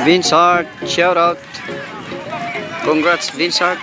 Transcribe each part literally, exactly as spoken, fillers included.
Vince Hart, shout out. Congrats, Vince Hart.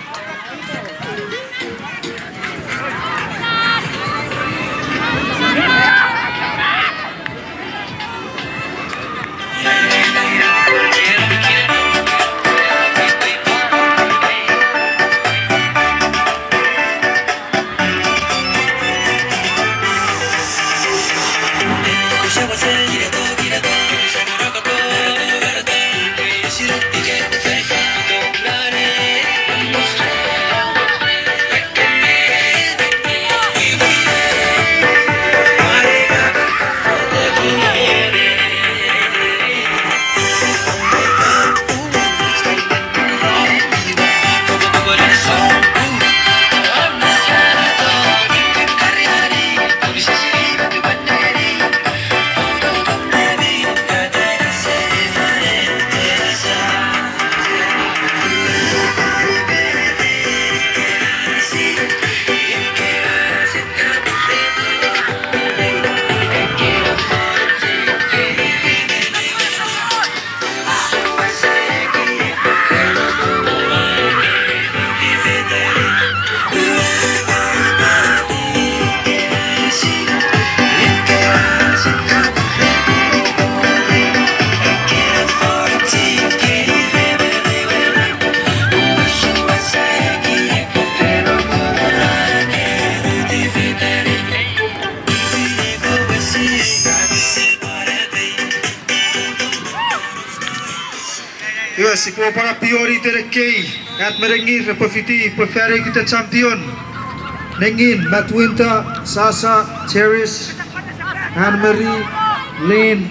Iwe, sipwe pwan apiori iten ekkei at me nengin repwe fiti pwe fan ew kite champion. Nengin, Matt Winter, Sasa, Cherish, Anne Marie, Lynn,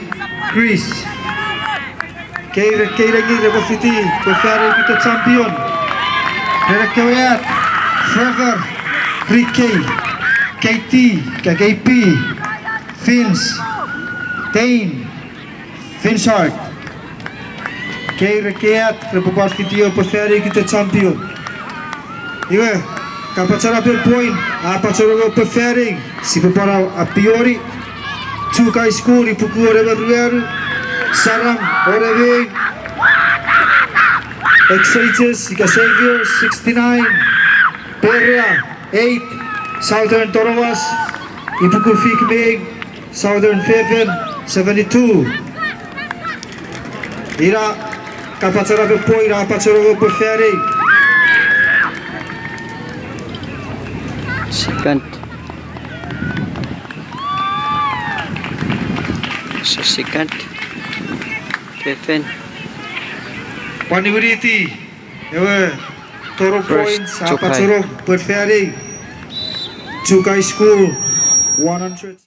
Chris. Kei, ekkei nengin repwe fiti pwe fan ew kite champion. Ren ekkewe at, Trevor, Ricky, Katie, ka K P, Vince, Dane, Vince Hart. Kei, ekkei at repwe pwan fiti pwe fan ew kite champion. Iwe, kapachanapen point a pachanong pwe fan ew, sipwe pwan apiori. Chuuk High School, ipuku wone me ruanu, Saram wone me ew, Exeges ika Xavier sixty-nine, Berea eight, Southern Tonowas, ipuku fik me ew, Southern Fefin seventy-two. Ina kapachanapen point a pachanong pwe fan ew. Second. So second. Fefin. Pwan niwiniti ewe total points a pachanong pwe fan ew. Chuuk High School, one hundred.